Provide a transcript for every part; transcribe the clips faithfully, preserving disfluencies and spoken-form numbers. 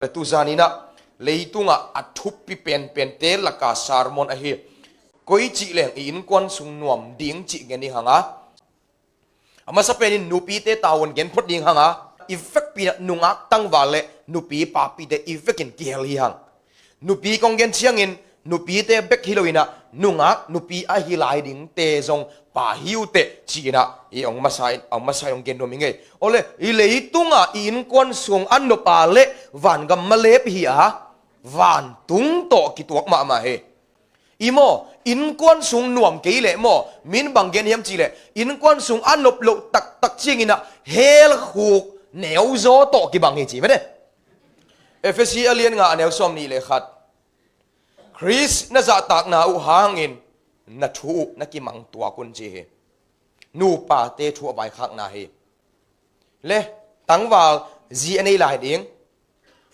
Tuzan in ah leitungah a thupi penpente laka sermon ahi, koi cih leng i innkuan sung nuam ding cih gen ding hang a, a masa penin nupite tavuan gen phot ding hang a, i vekpi in ah nungak tangval le nupi papite i vekin kihel hi hang. Nupi kong gen ciangin nupite bek hi lo in ah nungak nupi ahi lai dingte zong pa hi uh teh ci-in ah i hong masa in, hong masa in hong gen nuam hi ngei. Awle, i leitungah i innkuan sung a nop a le vangam malep hi a, vantung tawh kituak mahmah hi. I maw, innkuan sung nuam kei leh maw, min bang gen hiam cih leh innkuan sung a nop loh taktak ciangin ah hell khuk neuzaw tawh kibang hi ci mene. Efesi a lian nga a neu sawm nih le khat. Khrist na zahtakna uh hangin na thu uh na kimang tuak un ci hi. Nupate thu a vaikhakna hi. Le, tangval zi a nei lai ding,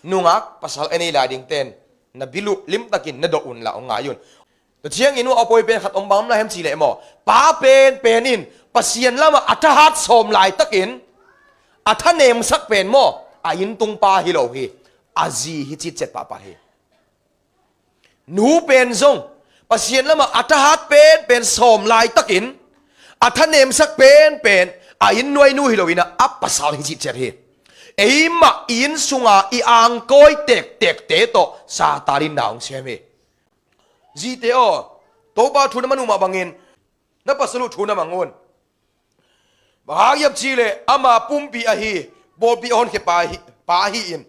nungak pasal a nei lai dingten na bil uh limtakin na dawh unla hong ngai un. Tua ciangin uh a pawi pen khat om bang om lai hiam cih leh maw, pa penpen in Pasian lamah a thahat sawm laitakin a thanemsak pen maw, a inntung pa hi lo hi, a zi hi citciat pahpah hi. Nu pen zong Pasian lamah a thahat penpen sawm laitakin a thanemsak penpen a inn nuainu hi lo in ah a pasal hi citciat hi. Eimah i inn sunga i angkawi tektekte tawh Satan in na hong sem hi. Zite aw, Topa thu na man uh mah bangin na pasal uh thu na mang un. Bang hang hiam cih leh ama pumpi ahi, pawlpi a honkhia pa hi, pa ahi in,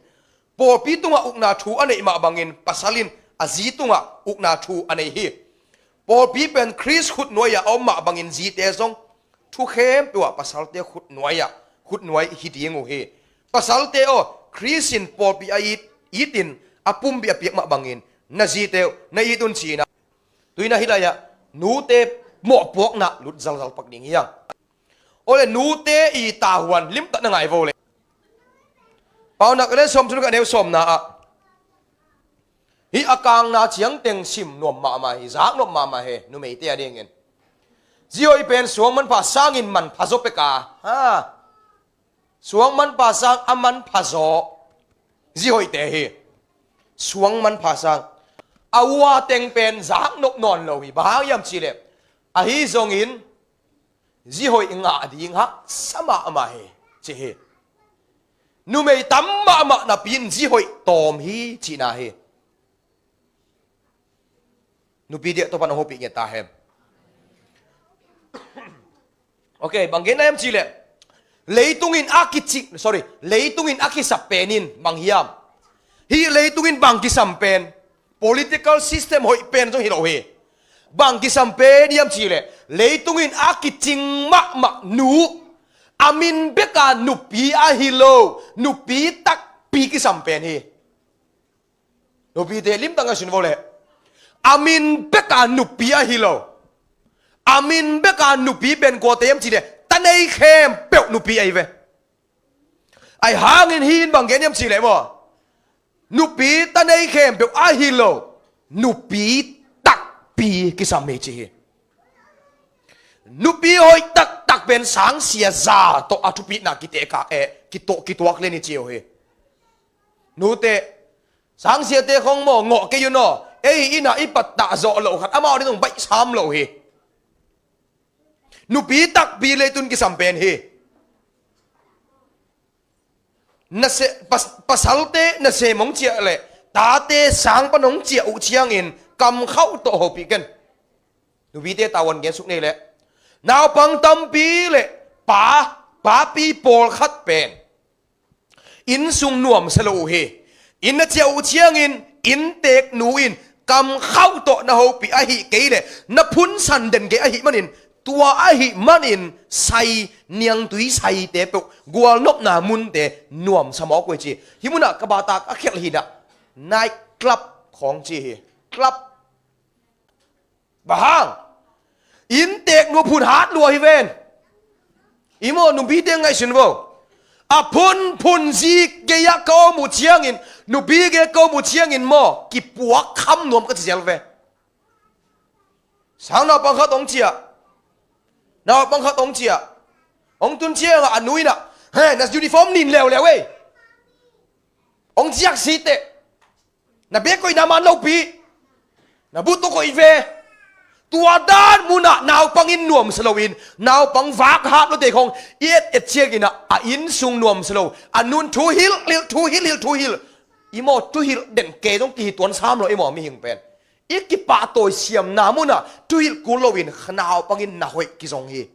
pawlpi tungah ukna thu a neih mah bangin pasal in a zi tungah ukna thu a nei hi. Pawlpi pen Khrist khutnuai-ah a om mah bangin zite zong thu khempeuh ah pasalte khutnuai-ah, khutnuai hi ding uh hi. Pasalte aw, Khrist in pawlpi a it, it in a pumpi a piak mah bangin na zite uh na it un ci-in ah. Tuina hih lai-ah nute mawhpuakna lut zalzal pak ding hi hang. Awle, nute i tavuan limtak na ngai vo le. Paunak a lian sawm sung a neu sawmna ah hih a kangna ciangteng sim nuam mahmah hi, zak nop mahmah hi, numeite a dingin. Zi hoih pen suang manpha sangin manpha zaw pek a, ha. Suang manpha sang a manpha zaw zi hoihte hi. Suang manpha sang a ua teng pen zak nop nawn lo hi. Bang hang hiam cih leh, ahi zongin zi hoih ngah ding haksa mahmah hi ci hi. Numei tam mahmah napi in zi hoih tawm hi cihna hi. Nupi diah Topa'n a hopih ngiat ta hen. Ok, bang genna hiam cih leh, leitung in a kicing, sorry, leitung in a kisap pen in bang hiam? Hih leitung in bang kisam pen, political system hoih pen zong hi lo hi. Bang kisam pen hiam cih leh, leitung in a kicing mahmah nu, a min bek a nupi ahi lo, nupi takpi kisam pen hi. Nupite limtak ngaihsun vo le. A min bek a nupi ahi lo. A min bek a nupi pen kuate hiam cih leh, ta nei khempeuh nupi ahi ve. Ahi hangin hih in bang gen hiam cih leh maw, nupi ta nei khempeuh ahi lo, nupi takpi kisam hi ci hi. Nupi hoih taktak pen sangsia za tawh a thupitna kitekah eh, kituak, kituak lian hi ci uh hi. Nute, sangsiate khong maw, ngawh kei un aw. Ei inn ah i pattah zawh loh khat amau ding zong baihsam lo hi. Nupi takpi leitung kisam pen hi. Nase-, pas-, pasalte nasem hong ciah leh tate sang pan hong ciah uh ciangin kamkhauh tawh hopih ken. Nupite tavuan gen suk nei leh, naupang tampi le pa, papi pawlkhat pen inn sung nuamsa lo uh hi. Inn na ciah uh ciangin innteeknu in kamkhauh tawh na hopih ahih kei leh na phunsan den kei ahih manin, tua ahih manin sai, niangtui saite peuh, gualnopna munte nuamsa mawk uh hi ci. Hih munah ka bahtak a khialh hi nah, night club khawng ci hi. Club. Bang hang? Innteeknu phun hat lua hi ven. I maw, nupite ngaihsun vo. A phunphun zi gei-ah ka om uh ciangin, nupi gei-ah ka om uh ciangin maw, kipuak kham nuam ka ci zel ve. Sang naupang khat hong ciah. Naupang khat hong ciah. Hong tun ciangah a nu in ah, he, na uniform nin leuleu ei. Hong ciak si teh. Na bek koihna man lopi. Na butuk koih ve. Tua dan munah naupang in nuamsa loin, naupang vak hat lua te khong i et et ciangin ah, a innsung nuamsa lo, a nun thuhilh hilh, thuhilh hilh, thuhilh. I maw, thuhilh den kei zong kihi tuan sam lo i maw, mihing pen. I kipahtawi siamna munah thuhilh kul loin naupang in na hoih kizong hi.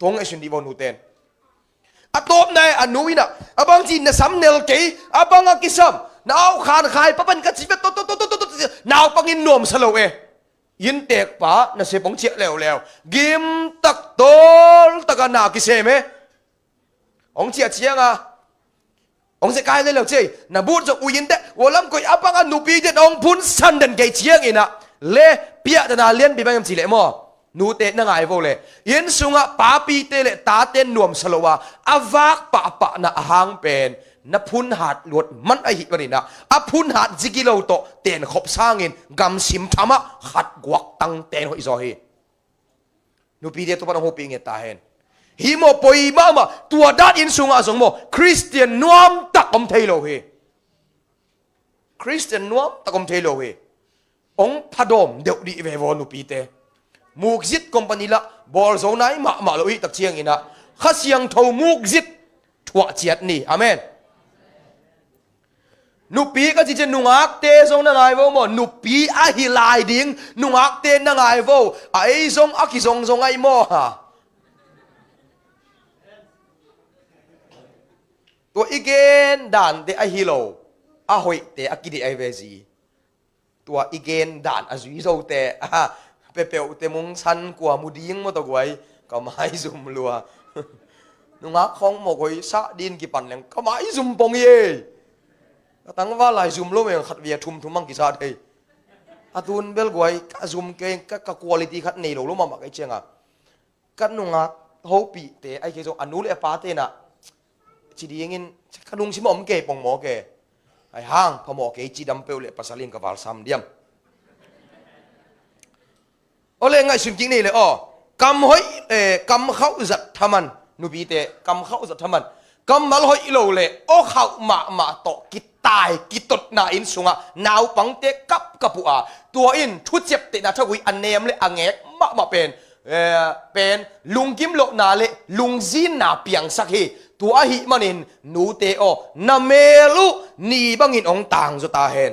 Tua ngaihsun dih vo, nute in. A tawpna e, a nu in ah, a bang ci, na sam nel kei, a bang a kisam, na au khan khai, pa pan ka ci ve, to, to, naupang in nuamsa lo e. Inntekpa nasep hong ciah leuleu, gimtak tawltaka na kisem e. Hong ciah cianga, hong zekai leuleu ci ei, na but zong ui in teh, ua lam koih a bang a nupi den hong phunsan den kei ciangin ah, le piahtana lianpi bang hiam cih leh maw, nute na ngai vo le, inn sungah papite le tate nuamsa lo a, a vak pahpahna a hang pen na phunhat luat man ahih manin ah, a phunhat ziki lo tawh tenkhop sangin gamsim thamah khat guak tang ten hoih zaw hi. Nupite, Topa'n hong hopih ngiat ta hen. Hih maw, poi mahmah, tua dan inn sungah zong maw, Khristian nuamtak om thei lo hi. Khristian nuamtak om thei lo hi. Hong phadawm deuh dih ve vaw, nupite. Mukzit company lah bawl zo nai mahmah lo i hih tak ciangin ah, Kha Siangtho mukzit thuah ciat ni. Amen. Nupi ka cih ciang nungakte zong na ngai vo maw? Nupi ahi lai ding nungakte na ngai vo? A ei zong a kizong zong ahi maw, ha? Tua i gen dante ahi lo, a hoihte a kideih ahi ve zi. Tua i gen dan a zui zote, a, pepeuhte mungsan kua mu ding maw tawh guai, ka maizum lua. Nungak khawng mawk hoi sah din kipan leng ka maizum pong hi ei. Ka tangval lai zum lo meng khat via thum thum ang kisat hei. A tun bel guai ka zum kei, ka, ka quality khat nei lo lo mahmah kei cianga. Ka nungak hopihte ahi kei zong a nu le a pate in ah, ci dingin ka lungsim a om kei pong maw ke. Ahi hang phamawh kei cidam peuh le pasal in ka valsam diam. Aw le, ngaihsun kik ni le aw. Kam hoih, eh, kam khauh zat thaman, nupite, kam khauh zat thaman. Kammal hoih lo le aw khauh mahmah tawh kitai kitotna inn sungah naupangte kapkap uh a, tua in thuciaptehna thagui a nem le a ngek mahmah pen, eh, pen lunggim lohna le lungzinna piangsak hi. Tua ahih manin nute aw, na mel uh ni bangin hong tangzaw ta hen.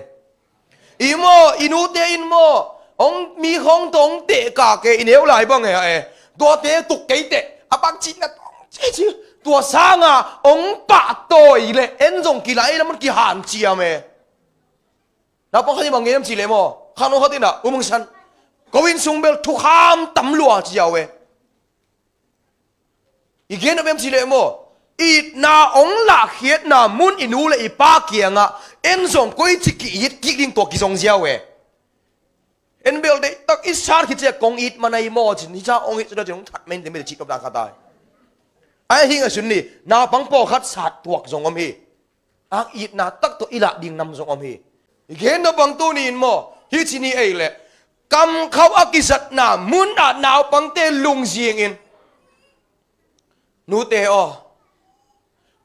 I maw, i nute in maw, hong mi khawng tawh hong tehka kei i neu lai bang e, a e. Tuate tuk kei teh, a bang cihna tawh hong ci ci. Tua sanga hong pahtawi le en zong kilai lam kihanciam e. Naupang khat in bang gen hiam cih leh maw, khan hong khat in ah, U Mung San, ko inn sung bel thukham tam lua ci a uh e. I gen nop em cih leh maw, itna hong lahkhiatna mun i nu le i pa kiangah en zong koici ki-it kik ding tua kizong ziau e. En bel deihtak i sat khit ciah kong it man ahi maw cin, hi ca hong it sudah cin hong that men te mi le cih nop dan khat ai. Ahi ngaihsun ni, naupang pawlkhat sat tuak zong om hi. Ang itna tak tawh i lah ding nam zong om hi. I gen nop bang tuni in maw, hi ci ni ei leh, kamkhauh a kizatna munah naupangte lungzingin, nute aw,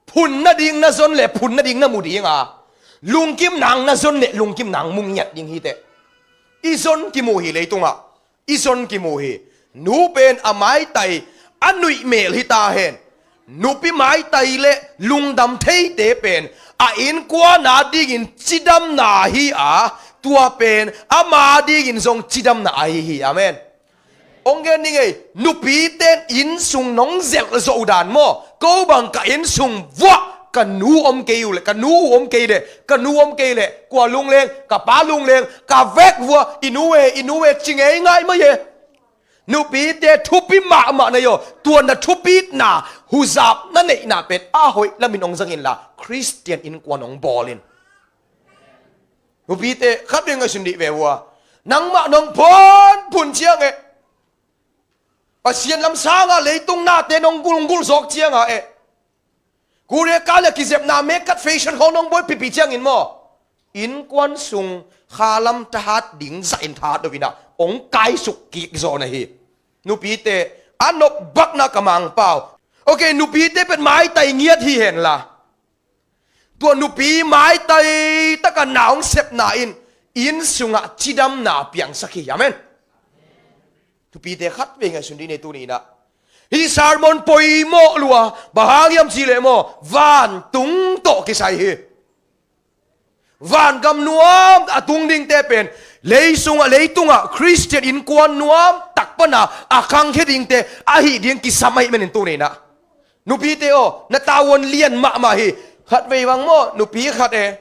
phun nading na zon le phun nading na mu ding a, lungkim nang na zon le lungkim nang mu ngiat ding hi teh. I zon kimu hi leitungah. I zon kimu hi. Nu pen a maitai a nuih mel hi ta hen. Nupi maitai le lungdam theite pen a innkuan adingin cidamna hi a, tua pen ama adingin zong cidamna ahi hi. Amen. Hong gen ning ei, nupite in inn sung nong zelh zawh uh dan maw? Ko bang ka inn sung vuah ka nu om kei uh le, ka nu uh om kei le, ka nu om kei le, kua lungleng, ka pa lungleng, ka vek vua, i nu e, i nu e, ci ngei ngai mai e. Nupite thupi mahmah na hi aw, tua na thupitna, huzap na neihna pen a hoih lamin hong zang inla, Khristian innkuan hong bawl in. Nupite, khat vei ngaihsun dih ve vua. Nangmah nong phunphun ciang e, Pasian lam sanga leitung nate nong gulgulh zawk cianga e, Korea ka le kizepna mekkat fashion khawng nong buai pipi ciangin maw, innkuan sung khalam thahat ding zahin thahat lo inah hong kaisuk kik zaw na hi. Nupite, a nopbakna ka mangpau. Ok, nupite pet maitai ngiat hi henla, Tua nupi maitai taka na hong sepna in inn sungah cidamna piangsak hi. Amen. Nupite khat vei ngaihsun dih ni tuni inah. Hih sermon poimawh lua, bang hang hiam cih leh maw, vantung tawh kisai hi. Vangam nuam a tung dingte pen, lei sungah, leitungah Khristian innkuan nuam tak pana a khangkhia dingte ahih ding kisam ahih manin tuni inah. Nupite aw, na tavuan lian mahmah hi. Khat vei bang maw, nupi khat e,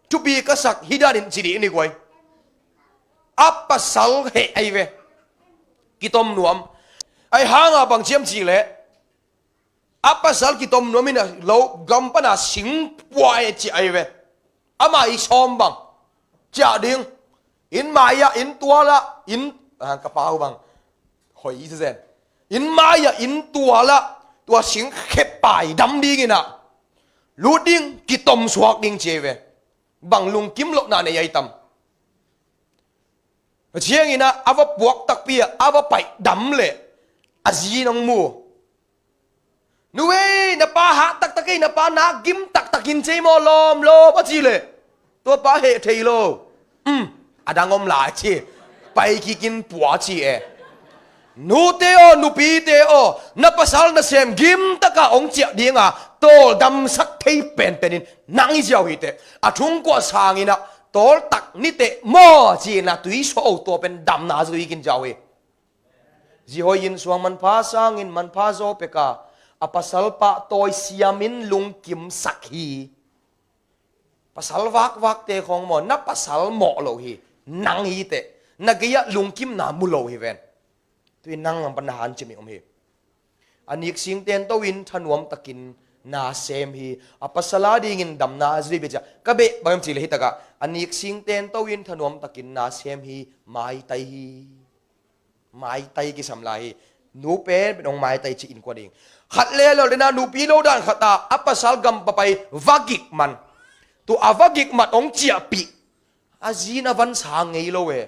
thupi ka sak hi danin ci dih ni guai. A pasal heh ahi ve. Kitom nuam. Ahi hanga bang ciam cih leh, a pasal kitom nuam inah lo gam pana sing pua e ci ahi ve. Ama i sawm bang ciah ding. Inn mai-ah, inn tualah, inn, ah, ka pau bang hoi i zen. Inn mai-ah, inn tualah tua sing khepai dam ding inah lut ding, kitom suak ding ci ahi ve. Bang lungkim lohna nei ahi tam. Ciang inah a va puak takpi ah a va paih dam leh a zi nong mu. Nu ei, na pa hah taktak ei, na pa nak gim taktak in cei maw, lawm lawm a cih leh, tua pa heh thei lo. Um, a dang om lai ci. Pai kikin pua ci e. Nute aw, nupite aw, na pasal nasem gim taka hong ciah dinga tawldamsak thei penpen in nang i ziau hi teh. A thungkuah sang inah tawltak ni teh maw ci inah tui suah o, tua pen damna zui kin ziau hi. Zi hoi in suang manpha sangin manpha zaw peka, a pasal pahtawi siamin lungkimsak hi. Pasal vakvakte khawng maw, na pasal mawh lo hi. Nang hi teh, na gei-ah lungkimna mu lo hi ven. Tui nang lam pan na hanciam hi om hi. A nik singten to in thanuam takin na sem hi. A pasal a dingin damna a zui bia cia. Ka beh bangem cih leh hi takah, a nik singten to in thanuam takin na sem hi. Maitai hi. Maitai kisam lai hi. Nu pen pen hong maitai ci in kua ding. Khat le lo dena nupi lo dan khat a, a pasal gam papai vagik man. Tu a vagik mat hong ciahpih. A zin a van sa ngei lo e.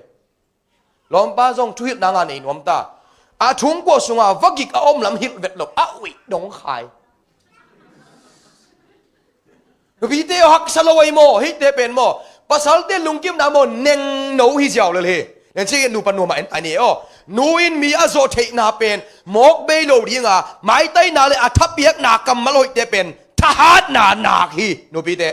Lawmpa zong thuhilhna nga nei nuam ta. A thungkuah sunga vagik a om lam hilh vet lo, a uih dong khai. Nupite aw, haksa lo ahi maw, hihte pen maw, pasalte lungkimna maw, nengno hi ziau lel hi. Nen ci nupa nuam a en a ni aw. Nu in mi a zawh theihna pen mawk bei lo dinga, maitaina le a thapiakna kammal hoihte pen thahatna nak hi, nupite.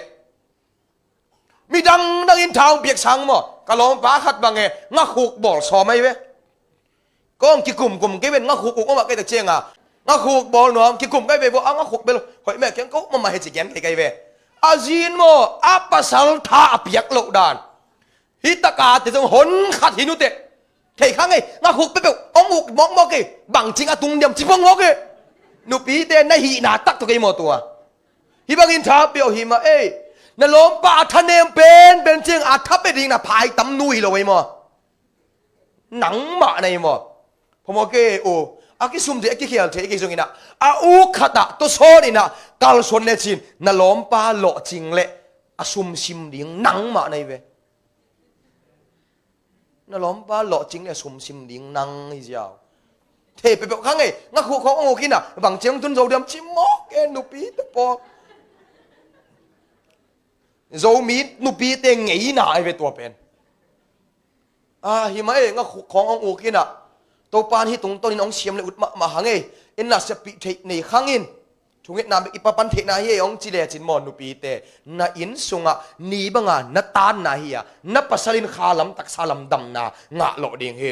Mi dangdang in tha hong piak sang maw, ka lawmpa khat bang e, ngakhuk bawl sawm ahi ve. Kong kikumkum kei ven, ngakhuk uk om a kei tak cianga, ngakhuk bawl nuam kikum kei ve bo, a ngakhuk bel hoih meh kiang ko mama he ci gen kei kei ve. A zin maw, a pasal tha a piak loh dan. Hi taka te zong hon khat hi nuteh. Thei kha ngei, ngakhuk peuhpeuh hong uk mawkmawk e, bangcing a tung diam ci pong mawk e. Nupite na hihna tak tua kei maw tua. Hih bangin tha peuh hi mah ei. Na lawmpa a thanem penpen ciang a tha pe ding na phaitam nu hi lo ei maw. Nangmah na hi maw. Phamawh kei uh, a kisum thei, a kikhial thei, a kizong inah, a uk khatah tuasawn inah kalsuan lecin na lawmpa lawhcing leh a sumsim ding nangmah na hi ve. Na lawmpa lawhcing le sumsim ding nang hi ziau. Thei peuhpeuh kha ngei, ngakhuk khawng hong uk inah bangcing tun zo diam ci mawk e, nupite pawl. Zomi nupite ngeina ahi ve tua pen. A hi mah e, ngakhuk khawng hong uk inah Topan hih tungtawnin hong siam le ut mahmah hang e. Inna siappih theih nei khangin thungetna bek i papan theihna hi e hong ci lecin maw, nupite, na inn sungah ni banga na tanna hi a, na pasal in kha lam taksa lam damna ngah lawh ding hi.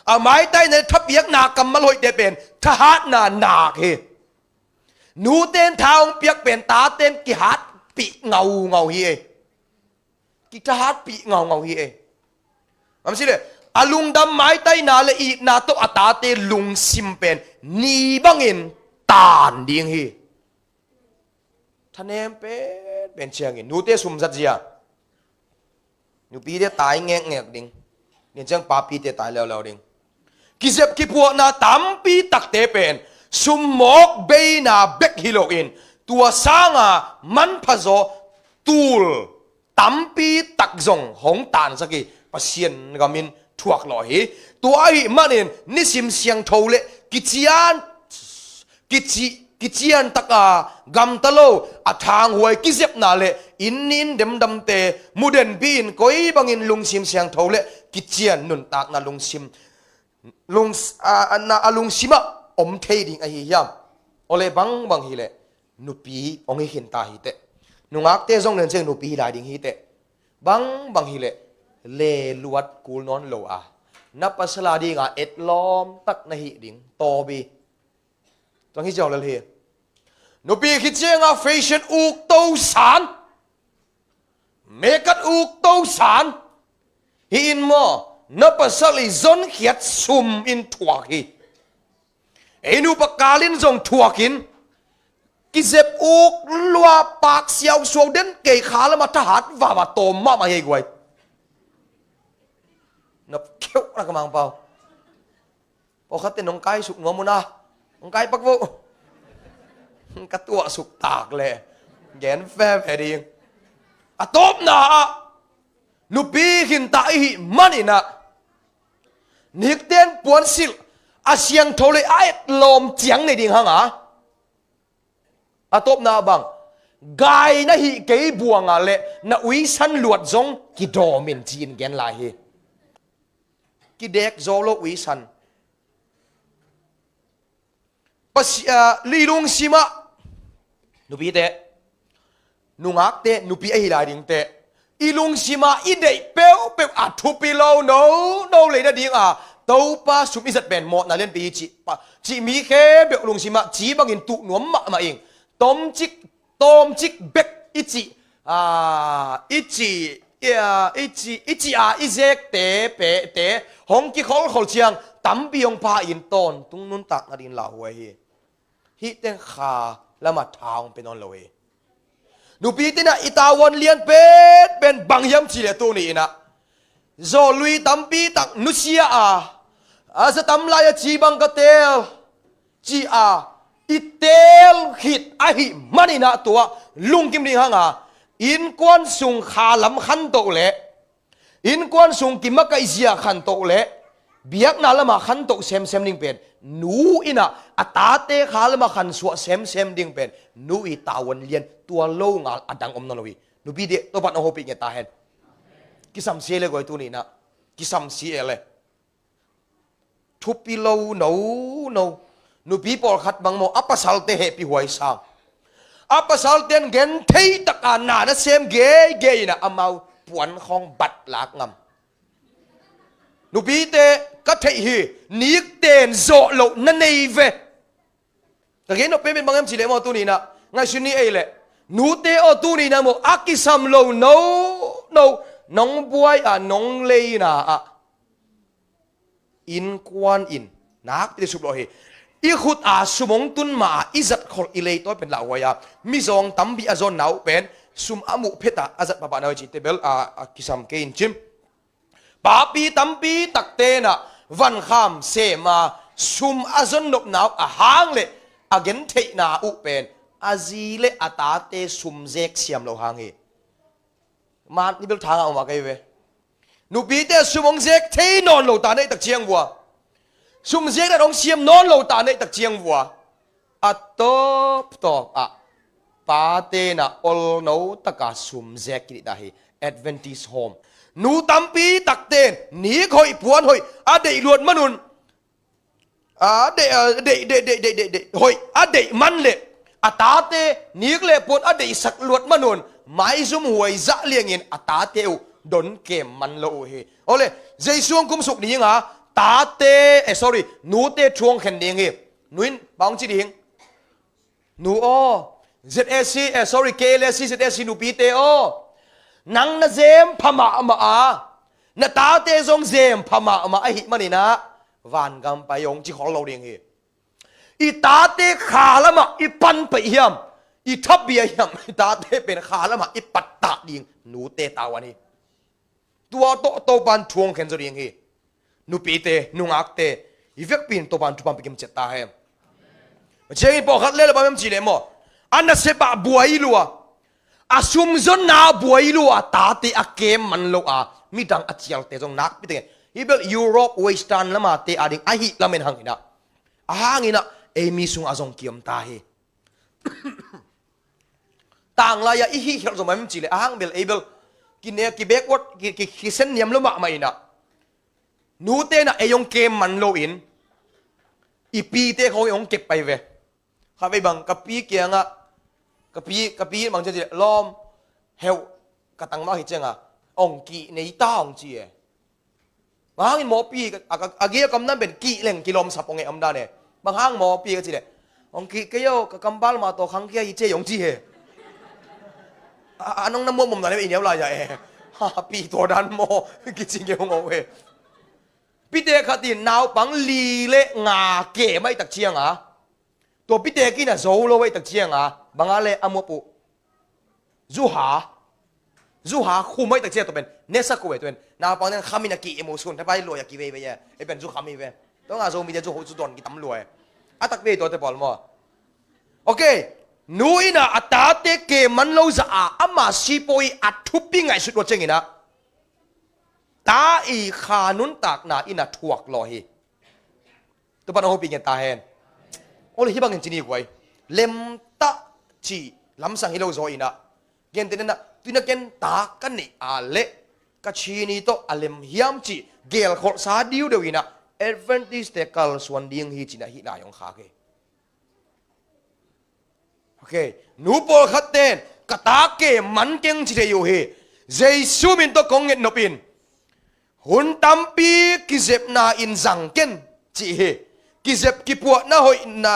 A maitaina le thapiakna kammal hoihte pen thahatna nak hi. Nuten tha hong piak pen taten kihatpih ngaungau hi e. Kithahatpih ngaungau hi e. Mam si le, a lungdam maitaina le itna tawh a tate lungsim pen ni bangin tan ding hi. Thanem pen pen ciangin nute sumzat zia. Nupite tai ngekngek ding. Nin ciang papite tai leuleu ding. Kizep kiphuahna tampi takte pen summawk beina bek hi loin tua sanga manphazaw tul tampi tak zong hong tansak hi. Pasian gamin thuak lawh hi. Tua ahih manin nisim siangtho le kician, kici kician taka gamta lo, a thanghuai kizepna le inn ni inn demdamte mudenpi in koi bangin lungsim siangtho le kician nuntakna lungsim, lungs-, a, a, na, a lungsimah om thei ding ahi hiam? Awle bangbang hileh nupi hong hi khinta hiteh. Nungakte zong nen ciang nupi hi lai ding hiteh. Bangbang hileh leluat kul nawn lo a, na pasal a dinga etlawm tak na hih ding tawbi. Tuang hi ciang lel hi. Nupi khit cianga fashion uk to san, makeup uk to san hi in maw, na pasal i zonkhiat sum in thuak hi. Ei nupa kalin zong thuakin kizep uk lua pak siausuau den kei kha lama thahat vava tawm mahmah hi ei guai. Nop kheuh na ka mangpau. Pawlkhatte nong kai suk nuam una, nong kai pak vo. Ka tuah suk tak le gen feve ding. A tawpna ah nupi khinta i hih maninah nikten puansilh a siangtho le a etlawm ciang nei ding hanga, a tawpna bang, gai na hih kei buanga le na uisan luat zong kidawmin ci-in gen lai hi. Kidek zo lo uisan. Pasi-, ah, i lungsimah nupite, nungakte, nupi ahi lai dingte, i lungsimah i deih peuhpeuh a thupi lo nono lei nadinga Topa sum i zat pen mawhna lianpi hi cih, pa, cih mi khempeuh lungsimah ci bangin tuh nuam mahmah ing. Tomcik, tomcik bek i cih, ah, i cih, i, ah, i cih, i cih a i zekte pehte hong kikholkhol ciang tampi hong pha in tawntung nuntak nadingin lauhuai hi. Hih teng kha lama tha hong pia nawn lo hi. Nupite inah i tavuan lian penpen bang hiam cihleh tuni inah zawlui tampi tak nusia a, a za tam lai a ci bang ka teel ci a i teel khit ahi maninah tua lungkim ding hanga innkuan sung kha lam khantoh leh innkuan sung kimakaihzia khantoh le biakna lama khantoh semsem ding pen nu inah a tate kha lama khansuah semsem ding pen nu i tavuan lian tua lo ngal a dang om nawn lo hi. Nupi dih Topa in hong hopih nge ta hen. Kisam si e le guai tuni inah. Kisam si e le. Thupi lo nono. Nupi pawlkhat bang maw a pasalte hehpih huai sang. A pasalten genthei taka na nasem geigei inah amau puan khawng bat lak ngam. Nupite ka theih hi, nikten zawh loh na nei ve. Ka gen nop penpen bang hiam cihleh maw tuni inah ngaihsun ni ei leh. Nute aw tuni inah maw a kisam lo nono nong buai a nong leina ah innkuan in nakpite suplawh hi. I khut a sum hong tun ma a i zat khol i leitawi pen lauhuai a mizawng tampi a zawnna uh pen sum a muh phet a a zat papahna uh hi cihte bel a, a kisam kei in cim. Papi tampi takte inah vankham sem a sum a zon nopna uh a hang le a gentheihna uh pen a zi le a tate sum zek siam lo hang hi. Mat ni bel thanga um a kei ve. Nupite sum hong zek thei nawn lo ta neih tak ciang vua. Sum zek dan hong siam nawn lo ta neih tak ciang vua. A tawptawp ah pate inah olno taka sum zek kidih ta hi. Adventist home. Nu tampi takten nik hoih puan hoih a deih luat manun a deih, a deih, deih, deih, deih, deih, deih hoih a deih man leh a tate nik le puan a deihsak luat manun maizum huai zah liangin a tate uh don kem man lo uh hi. Awle Jesu hong kumsuk dinga tate, eh, sorry, nute thu hong khen ding hi. Nu in bang hong ci ding? Nu aw, Z A C, eh, sorry, K L S C, Z A C nupite aw, nang na zem pha mahmah a na tate zong zem pha mahmah ahi maninah vangam pai hong ci khol lo ding hi. I tate kha lamah i pan peih hiam, i thabia hiam, i tate pen kha lamah i pattah ding nute tavuan hi. Tua tawh Topan thu hong khen zaw ding hi. Nupite, nungakte, i vekpi in Topan thupha hong pia kim ciat ta hen. Ciangin pawlkhat le le bang hiam cihleh maw a nasep ah buai lua, a sumzonna buai lua, tate a kem man lo a midang a cialte zong nakpite ngen. Hih bel Europe Western lamate ading ahi lamen hanginah, a hanginah ei mi sungah zong kiom ta hi. Tanglai-ah i hih khialh zo mah hiam cih leh a hang bel ei bel kine, ki backward, ki, ki, kisen niam lo mahmah inah, nute inah ei hong kem man loin i pite khawng hong kep pai ve. Kha vei bang ka pi kiangah, ka pi, ka pi bang ci a cih leh, lawm, heu, ka tang mah hi ciangah hong kih nei ta hong ci e. Bang hangin mawpi, a, a, a gei a kamdan pen kih leng kilawmsap hong e, amdan e. Bang hang mawpi ka cih leh, hong kih kei o, ka kambal mah tawh khangkhia hi ci e hong ci e. A, a nong na muam muam dan e, i neu lai-ah e. Ha, pi tua dan maw, kici ngeu ngau e. Pite khat in naupang li le nga kem ahih tak ciangah, tua pite kina zo lo ahih tak ciangah, bang a leh a muap uh? Zuha. Zuha khum ahih tak ciangah tua pen nesak uh e, tua pen naupang ten kham in a ki-em uh, sun thapai luai a kiveivei e. Ei pen zu kham hi ve. Tua nga Zomite zu, zu dawn kitam lua e. A takpi tuate pawl maw? Ok. Nu inah a tate kem man lo zah a, ama sipawi a thupi ngaihsut lua cianginah ta i kha nuntakna inah thuak lua hi. Tua pan a hopih ngen ta hen. Ole hih bangin ci ni guai. Lemtah cih lamsang hi lo zaw inah, gentehna inah, tu inah ken ta ka neih a leh ka chini tawh a lem hiam cih gelkholhsa diudeu inah, Adventist-te kalsuan ding hi ci-inah hih lai hong khak hi. Ok. Nu pawlkhat ten ka ta kem man keng ci thei uh hi. Jesu min tawh kong ngetnop in, hun tampi kizepna in zang ken cih hi. Kizep kipuahna hoihna,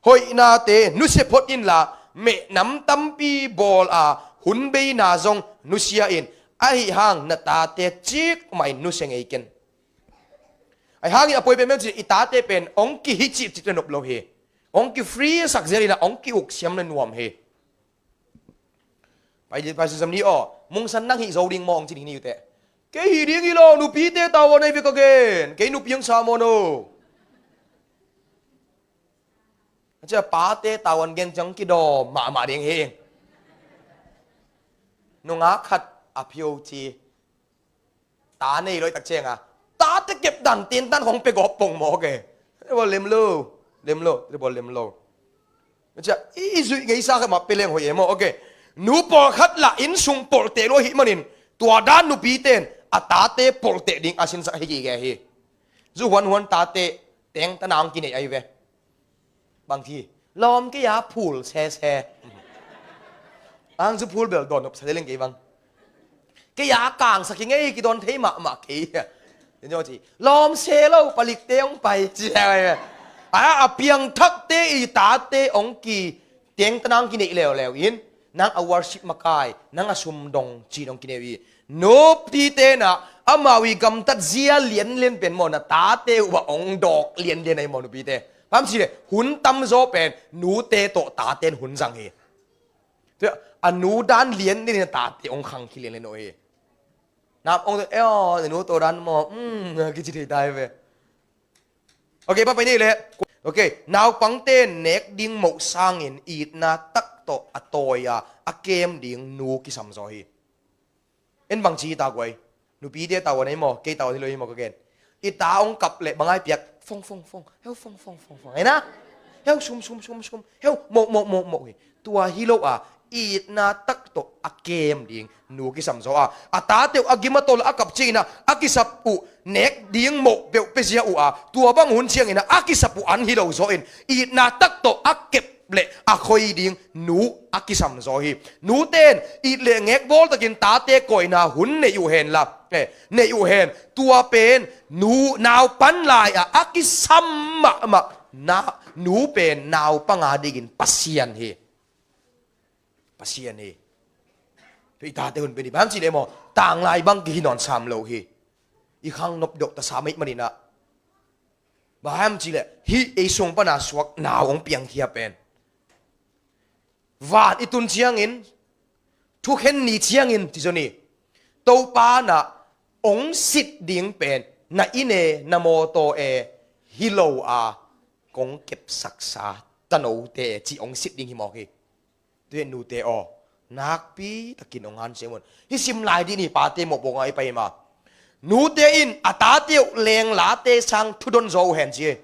hoihnate nusia phot inla, mehnam tampi bawl a hun beina zong nusia in, ahi hang na tate cikmah in nusia ngei ken. Ahi hangin a poi pen mem cih, i tate pen hong kihicipcip nop lo hi. Hong ki-free sak zel inah hong ki-uk siam le nuam hi. Pai, pai sinsam ni aw, Mungsan nang hih zo ding maw hong ci ding ni uh teh. Kei hih ding hi lo, nupite tavuan ahi ve ka gen. Kei nupi hong sa maw no? A cia pate tavuan gen ciang kidawm mahmah ding hi. Nungak khat a phio ci. Ta nei lo ahih tak ciangah, tate kep dan, tentan khong pia gawp pong maw, ok. Tua bawl lem lo, lem lo, tua bawl lem lo. Cia, i, i zuih ngeisa khat mah pia leng hoih e maw, ok. Nu pawlkhat lah innsung polhteh lo ahih manin, tua dan nupite in a tate polhteh ding a sinsak hi gige hi. Zu huanhuan tate tengtana hong kinei ahi ve. Bang ci, lawm kei a phul sese. Ang zu phul bel dawn nop sa leng kei bang. Kei a kangsak hi ngei, kidawn thei mahmah kei. Lawm se lo, palikte hong pai ci. A, a piangthakte i tate hong ki, tengtana hong kineih leuleu in, nang a worship makai, nang a sumdong ci-in hong kinei uh hi. Nupite inah amau i gamtat zia lianlian pen maw, na tate uh ah hong dawk lianlian ahi maw nupite. Bang hang hiam cih leh hun tamzaw pen nute tawh tate in hun zang hi. Tua a nu dan lianlian in a tate hong khangkhia lianlian uh hi. Nap hong tua, eo, na nu tawh dan maw, um, kici thei ta hi ve. Ok, pa pai ni leh. Ok, naupangte nek ding moh sangin itna tak tawh a tawi a, a kem ding nu kisam zaw hi. En bang ci hi ta guai. Nupite tavuan ahi maw, kei tavuan hi lo hi maw ka gen. I ta hong kap leh bang a i piak, fong, fong, fong. Heu, fong, fong, fong, fong. Hei na? Heu, sum, sum, sum, sum. Heu, moh, moh, moh, moh hi. Tua hi lo a, itna tak tawh a kem ding nu kisam zaw a. A tate uh a gim a tol a kap ciangin a, a kisap uh nek ding moh peuh pia zia uh a, tua bang hun ciangin a, a kisap uh an hi lo zaw in, itna tak tawh a kep leh a khoi ding nu a kisam zaw hi. Nute in it leh ngek bawl takin tate kawina hun neih uh hen la, eh, neih uh hen. Tua pen nu naupan lai-ah a kisam mahmah, na, nu pen naupang a dingin Pasian hi. Pasian hi. Tua i tate hun pen hi, bang hang cih leh maw, tanglai bang kihi nawn sam lo hi. I khang nop deuh ta sam ahih manin a, bang hang cih leh hih ei sung pana suak nau hong piangkhia pen, van i tun ciangin, thukhen ni ciangin ci zaw ni, Topa na hong sit ding pen na inn e, na mawtaw e hi lo a, kong kepsaksa tanote e cih hong sit ding hi mawk hi. Tua hi nute aw, nakpi takin hong hanciam un. Hih sim lai dih ni, pate mawhpuak ah i pai ma. Nute in a tate uh lenglate sang thudon zaw uh hen ci hi.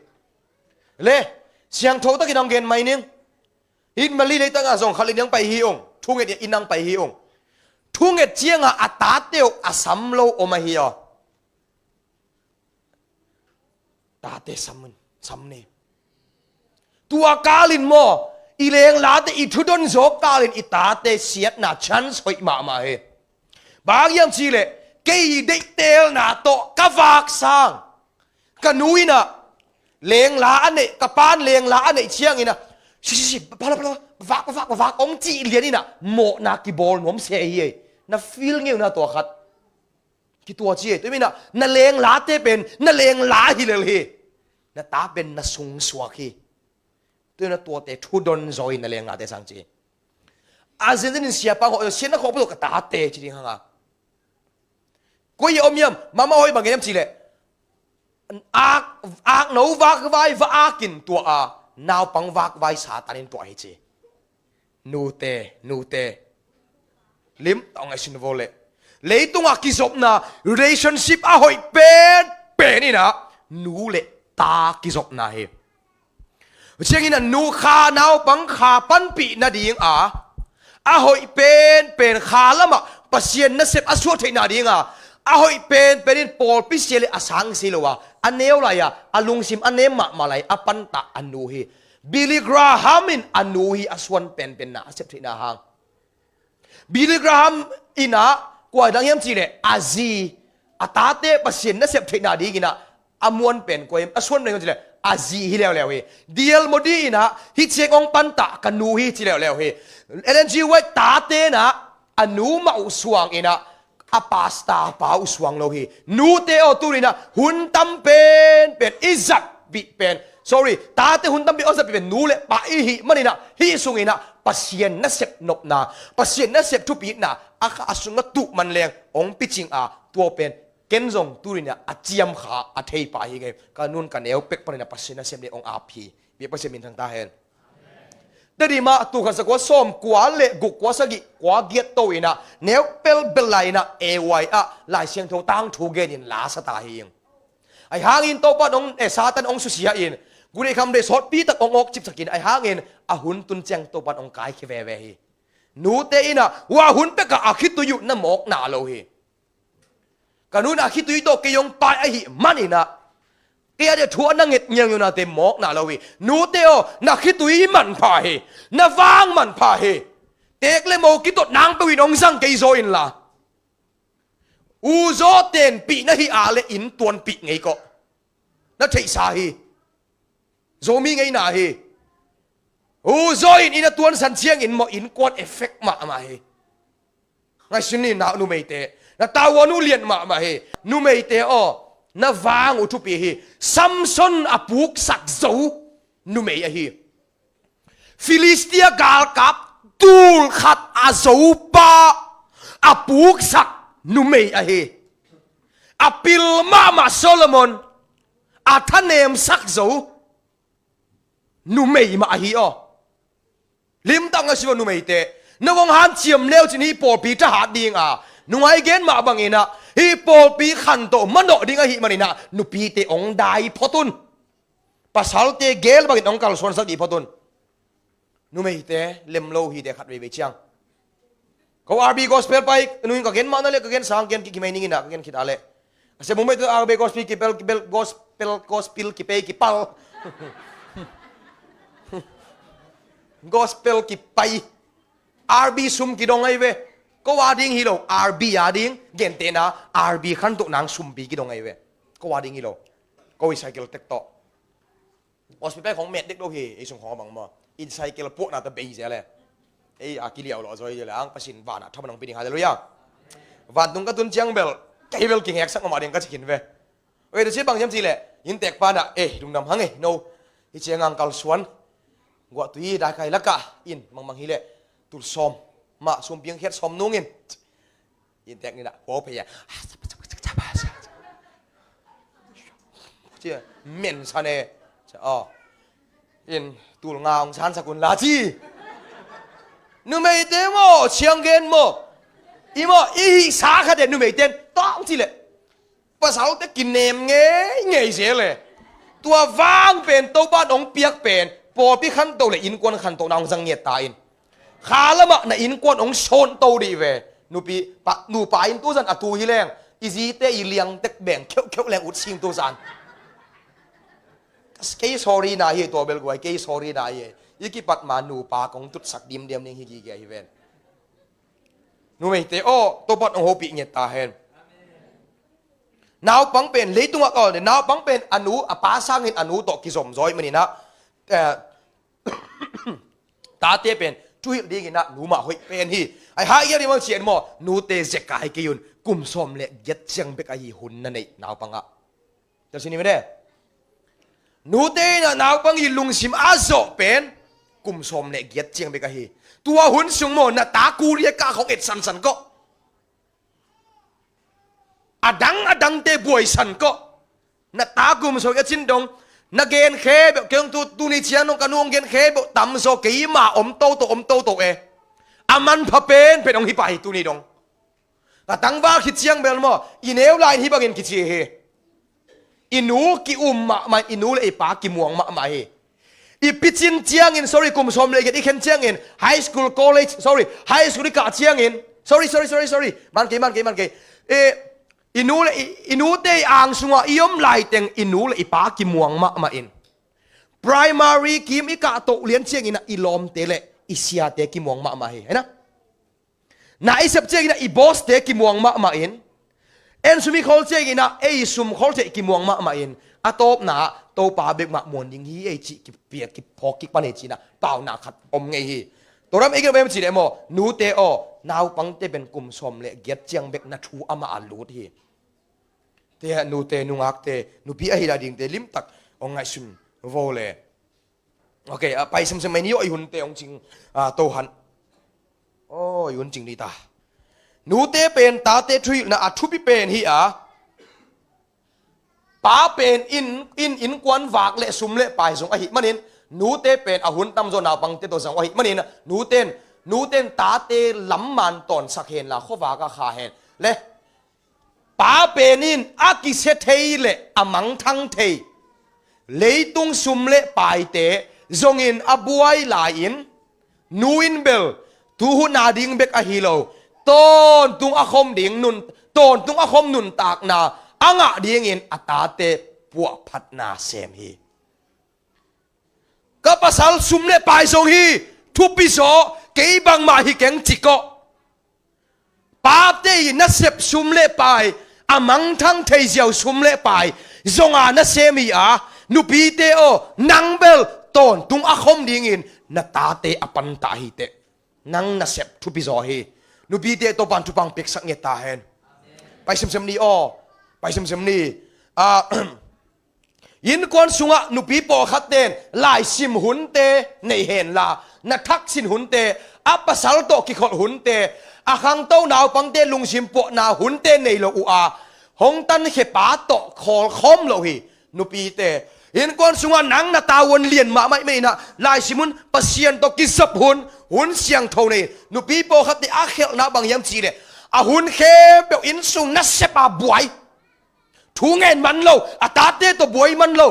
Le, siangtho takin hong gen mai ning. Hih Mali leitangah zong khat le nih hong pai hi ung. Thunget i nang pai hi ung. Thunget ciangah a tate uh a sam lo om ahi aw. Tate sam in, sam ni. Tua kalin maw, i lenglate i thudon zawk kalin i tate siatna chance hoih mahmah hi. Bang hiam cihleh, kei deihtelna tawh ka vak sang. Ka nu inah lengla a neih, ka pan lengla a neih cianginah, si, si, si, pala, pala, vak, vak, vak, ong cih lian inah mawhna kibawl nuam se hi ei. Na feel ngeuna tua khat. Kitua ci ei. Tua inah na lenglate pen na lengla hi lel hi. Na ta pen na sungsuak hi. Tua inah tuate thudon zaw in na lenglate sang ci. A zenzen in siapa khawh, siatna khawh pawh ka tate ci ding hanga. Koi a om hiam, mama hoih bang hiam cihleh. Ak, akno vakvai va akin tuah a, naupang vakvai Satan in tuah hi ci. Nute, nute. Lim, tawng a sin vo le. Leitungah kizopna, relationship a hoih pen, pen inah, nu le ta kizopna hi. Ciangin a nu kha naupang kha panpih nading a, a hoih penpen kha lamah Pasian nasep a suah theih nading a, a hoih penpen in pawlpi sia le a sang si lo a, a neu lai a, a lungsim a nem mahmah lai a pantah a nu hi. Billy Graham in a nu hi a suan penpenna a sep theihna hang. Billy Graham inah kua dang hiam cihleh a zi, a tate Pasian nasep theihna dinginah a muan pen kua hiam, a suan pen kua hiam cihleh a zi hi leuleu hi. D L Moody inah hih ciang ong pantah ka nu hi ci leuleu hi. Ellen G White tate inah a nu mah uh suang inah a pasta pa uh suang lo hi. Nute aw, tuninah hun tam penpen i zatpih pen, sorry, tate hun tampi a zatpih pen nu le pa i hih maninah hih sunginah Pasian nasep nopna, Pasian nasep thupitna a kha a sungah tuh man leng ong picing a, tua pen ken zong tuninah a ciamkha a thei pa hi kei. Ka nun ka neu pek paninah Pasian nasep le ong ap hi. Bia Pasian min thang ta hen. Tedim ah tul khat za kua sawm kua le guk kua sagih kua giat to inah neu pelbel lai inah A Y ah Lai Siangtho tangthu genin la sa ta hi ing. Ahi hangin Topa in ong, eh, Satan ong susia in, gu deih kham deih sawtpi tak ong awk cipsakin, ahi hangin a hun tun ciang Topa in ong kaikhia veve hi. Nute inah hua hun pekah a khitui uh na mawkna lo hi. Ka nu in a khitui tawh kei hong pai ahih maninah kei a dia thu a na nget ngiangngiaunate mawkna lo hi. Nute aw, na khitui manpha hi. Na vang manpha hi. Teek le mo kitot nang peuhin hong zang kei zaw inla, u zaw tenpih na hih a le inn tuanpih ngei kawh. Na theihsa hi. Zomi ngeina hi. U zaw in inn a tuansan ciangin maw, innkuan effect mahmah hi. Ngaihsun ni, na numeite, na tavuan uh lian mahmah hi. Numeite aw, na vang uh thupi hi. Samson a puksak zo numei ahi. Filistia galkap tul khat a zopa a puksak numei ahi. A pil mahmah Solomon a thanemsak zo numei mah ahi aw. Limtak ngaihsun numeite, na vong hanciam leucin hih pawlpi thahat dinga, nungai gen mah banginah hih pawlpi khantoh manawh ding ahih maninah nupite ong dai phot un. Pasalte gel bangin ong kalsuansak dih phot un. Numeite lem lo hite khat veivei ciang. Ko R B gospel pai, nung ka gen mah na le, ka gen sang gen ki, ki mai ning inah, ka gen khit a le. Ka se mumai tu R B gospel kipel, kipel, gospel, gospel kipei, kipal. Gospel kipai. R B sum kidong ai ve. Ko a ding hi lo, R B a ding, gentehna, R B khantoh nang sumpi kidong ai ve. Ko a ding hi lo. Ko i cycle tek tawh. Hospital khong met dek do hi, ei sung khong a bang maw. In cycle puakna ta bei zel e. Ei a kiliau lo a zoi zel e, ang Pasian vanah thaman ang pi ding, halleluiah. Vantung ka tun ciang bel, kei bel kingeksak mama ding ka ci khin ve. Oi, ta ci bang hiam ci leh, inntek pa nah, eh, lungdam hang e, no. Hi ciang ang kalsuan. Guahtui daikai lakah, in, mangmang hi leh, tul sawm. Mah, sumpi ang khiat sawm nungin. Inntek ni nah, pawh phei a. Ci a, men san e. Ci a, aw. In, tul nga ong sansak un la ci. Numeite maw, ciang gen maw. I maw, i hihsa khat e numeite in, tawng ci leh. Pasalte kinem ngeingei zel e. Tua vang pen, Topa in ong piak pen, Pawlpi khanto le innkuan khanto na hong zang ngiat ta in. Kha lamah na innkuan hong sawnto dih ve. Nupi, pa, nupa in tuzan a tu hi leng i zite i liangtek beng kheuhkheuh leng ut sing tuzan. Kei sorry na hi, tua bel guai, kei sorry na hi. I kipat ma nupa kong tutsak dimdiam ding hi gige hi ven. Numeite aw, Topan hong hopih ngiat ta hen. Naupang pen leitungah ka awlde, naupang pen a nu, a pa sangin a nu tawh kizomzaw ih maninah, eh, tate pen thuhilh dinginah nu mah hoih pen hi. Ai hah ia rimang cian maw, nute zekai kei un, kum sawm le giat ciang bek ahi hun na neih naupangah. Tel sini mene. Nute inah naupang i lungsim a zawh pen kum sawm le giat ciang bek ahi. Tua hun sung maw, na ta kuria kah khong et sansan kawh. A dang a dangte buaisan kawh. Na ta kum sawm le giat cin dong na gen khe beuh kei hong tu, tuni ciang dong ka nu hong gen khe beuh tamzaw keima om toto om toto e. A manpha pen pen hong hi pah hi tuni dong. Ka tangval khit ciang bel maw, i neu lai in hih bangin kici hi. I nu ki-um mahmah, i nu le i pa kimuang mahmah hi. I picin ciangin, sorry, kum sawm le giat i khen ciangin, high school, college, sorry, high school i kah ciangin, sorry, sorry, sorry, sorry, man kei, man kei, man kei. Eh, i nu le i, i nute i ang sungah i om laiteng i nu le i pa kimuang mahmah in. Primary kim i kah toh lian ciangin ah i lawmte le i siate kimuang mahmah hi. Hena? Na i sep ciangin ah i boss-te kimuang mahmah in, en sum i khol ciangin ah ei sum khol ciah kimuang mahmah in, a tawpna ah Topa bek mah muan ding hi ei cih kipia kiphawk kik pan ei cih inah pauna khat om ngei hi. Tua ram ei gen bem cih leh maw, nute aw, naupangte pen kum sawm le giat ciang bek na thu amah a lut hi. Te nute nungakte, nupi ahi la dingte limtak hong ngaihsun vo le. Ok, a pai semsem mai ni aw, i hunte hong cing, a, to han. Aw, i hun cing ni ta. Nute pen tate thuhilhna a thupi pen hi a. Pa pen in, in, innkuan vak le sum le pai zong ahi manin, nute pen a hun tamzaw naupangte tawh zong ahi manin, nuten, nuten tate lam man tawnsak hen la, khuavak a kha hen. Le, Pa pen in a kisia thei le a mangthang thei leitung sum le paite zongin a buai lai-in, nu in bel tuhun a ding bek ahi lo, tawntung a khom ding nun, tawntung a khom nuntakna a ngah dingin a tate puahphatna sem hi. Ka pasal sum le pai zong hi, thupi zaw, kei bangmah hi keng ci kawh. Pate i nasep sum le pai, a mangthang thei ziau sum le pai zonga na sem hi a, nupite aw, nang bel tawntung a khom dingin na tate a pantah hi teh. Nang nasep thupi zaw hi. Nupite Topan thupha piaksak ngiat ta hen. Pai semsem ni aw. Pai semsem ni. Ah, innkuan sungah nupi pawlkhat ten laisim hunte nei hen la, na thaksin hunte, a pasal tawh kikholh hunte, a khangto naupangte lungsim puahna hunte nei lo uh a, hong tankhia pa tawh khawlkhawm lo hi. Nupite, innkuan sungah nang na tavuan lian mahmah mah inah, laisim hun, Pasian tawh kizop hun, hun siangtho nei. Nupi pawlkhatte a khelhna bang hiam cihleh, a hun khempeuh inn sung nasep a buai. Thu ngen man lo, a tate tawh buai man lo.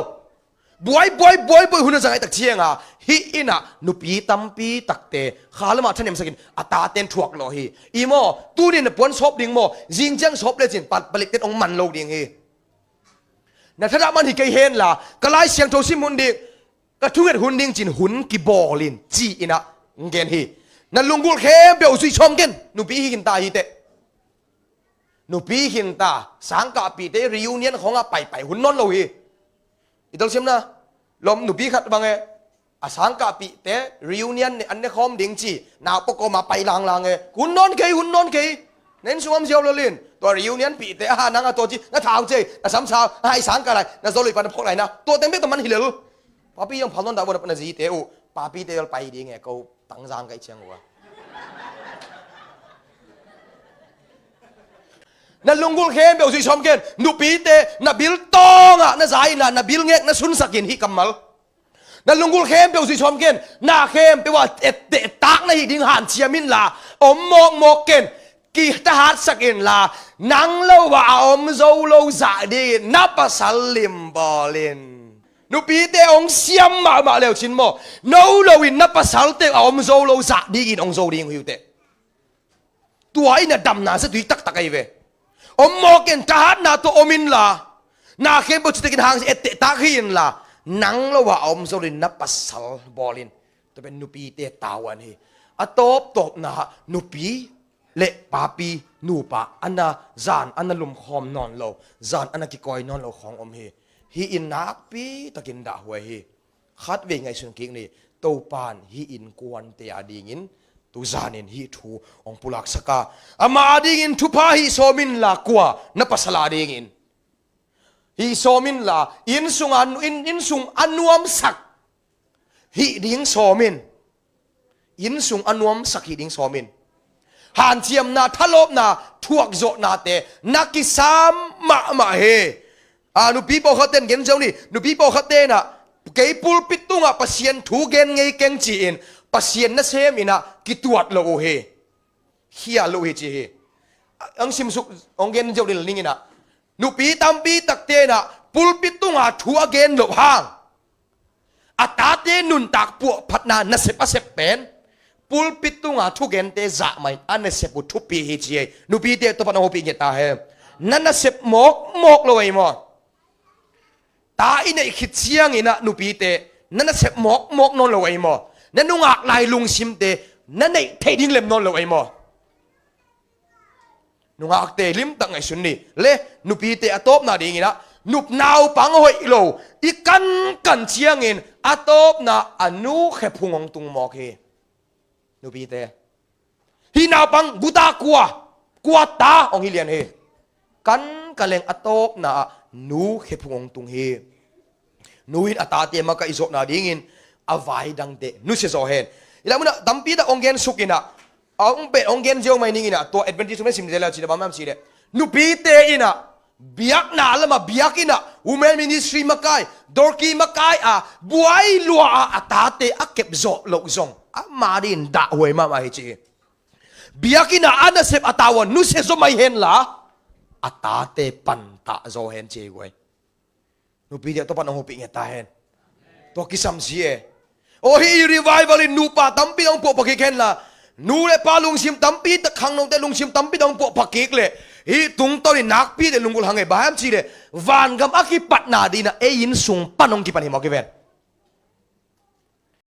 Buai, buai, buai, buai, hun a za ngaihtak cianga, hih inah nupi tampi takte kha lamah thanemsakin a taten thuak lawh hi. I maw, tunin na puan sawp ding maw, zing ciang sawp lecin pa, palikten hong man lo ding hi. Na thadah man hi kei hen la, ka Lai Siangtho sim hun ding, ka thunget hun ding cin hun kibawlin ci inah ngen hi. Na lunggulh khempeuh zuih sawm ken, nupi hi khin ta hi teh. Nupi khin ta, sangkahpihte reunion khawngah paipai hun nawn lo hi. I tolsiamna, lom nupi khat bang e, a sangkahpihte reunion ne, an ne khawm ding ci, naupakawma pai langlang e, hun nawn kei, hun nawn kei. Na inn sung om ziau lolin, tua reunion pihte, aha, nang a tua ci, na thau cei, na samsau, aha, i sangkah lai, na zolui pa na phawk lai na, tua teng bek ta man hi lel. Papi hong phal nawn dah vo na zite uh, papite ol pai ding e, ko tangzang ka i ciang uh a. Na lunggulh khempeuh zuih sawm ken, nupite, na bil tawngah, na za inla, na bil ngek, na sunsakin hih kammal. Na lunggulh khempeuh zuih sawm ken, na khempeuh ah etteh tak na hih ding hanciam inla, om mawkmawk ken, kithahatsak inla, nang lo ah a om zo lo zah dingin, na pasal lim bawlin. Nupite hong siam mahmah leu cin maw, no loin na pasalte a om zo lo zah dingin hong zo ding uh hi uh teh. Tua in a damna zatui taktak ahi ve. Om mawk in, thahatna tawh om inla, na khempeuh citakin hang etteh tak hi inla, nang lo ah a om zo loin na pasal bawl in. Tua pen nupite tavuan hi. A tawptawpna ah nupi le papi, nupa a na zan a na lumkhawm nawn lo, zan a na kikawi nawn lo khawng om hi. Hih in nakpi takin dahhuai hi. Khatvei ngaihsun kik ni. Topan hih innkuante a dingin tuzanin hih thu hong pulaksak a, amah a dingin thupha hih sawm inla, kua, na pasal a dingin hih sawm inla, inn sung a, inn, inn sung a nuamsak hih ding sawm in. Inn sung a nuamsak hih ding sawm in. Hanciamna, thalawpna, thuakzawhnate na kisam mahmah hi. A, nupi pawlkhatte in gen zo ni. Nupi pawlkhatte in ah, kei pulpit tungah Pasian thu gen ngei keng ci-in Pasian nasem in ah kituat lo uh hi. Khial lo uh hi ci hi. Ang simsuk, hong gen zo ding ning in ah, nupi tampi takte in ah pulpit tungah thu a gen loh hang, a tate nuntak puahphatna nasep a sep pen, pulpit tunga thugente zahmah in a nasep uh thupi hi ci hi. Nupite Topan hong hopih ngiat ta hen. Na nasep mawkmawk lo ahi maw? Ta i neih khit ciangin ah nupite na nasep mawkmawk nawn lo ahi maw? Na nungak lai lungsimte na neih theih ding lem nawn lo ahi maw? Nungakte limtak ngaihsun ni. Le nupite a tawpna dingin ah, nup naupang hoih lo i kankan ciangin a tawpna a nu khephung hong tung mawk hi. Nupite, hih naupang guta kua, kua ta hong hi lian hi. Kankan leng a tawpna ah nu khephung hong tung hi. Nu in a tate makaih zawhna dingin a vai dangte nusia zaw hen. I lam munah tampi tak hong gen suk in ah, a hong pet hong gen ziau mai ning in ah, tua Adventist hong sim zel a cih leh bang hiam cih leh, nupite in ah biakna lamah biak in ah, women ministry makai, dorki makai a, buai lua a, a tate a kep zawh loh zong ama dingin dahhuai mahmah hi ci hi. Biak in ah a nasep a tavuan nusia zaw mai henla, a tate pantah zaw hen ci hi guai. Nupite Topan hong hopih ngiat ta hen. Tua kisam si e. Aw, hih revival in nupa tampi hong puahpha kik henla, nu le pa lungsim tampi tak, khangnote lungsim tampi hong puahpha kik leh, hih tungtawn in nakpi le lunggulh hang e. Bang hiam cih leh vangam a kipatna dingin ah ei inn sung pan hong kipan hi maw, kiven?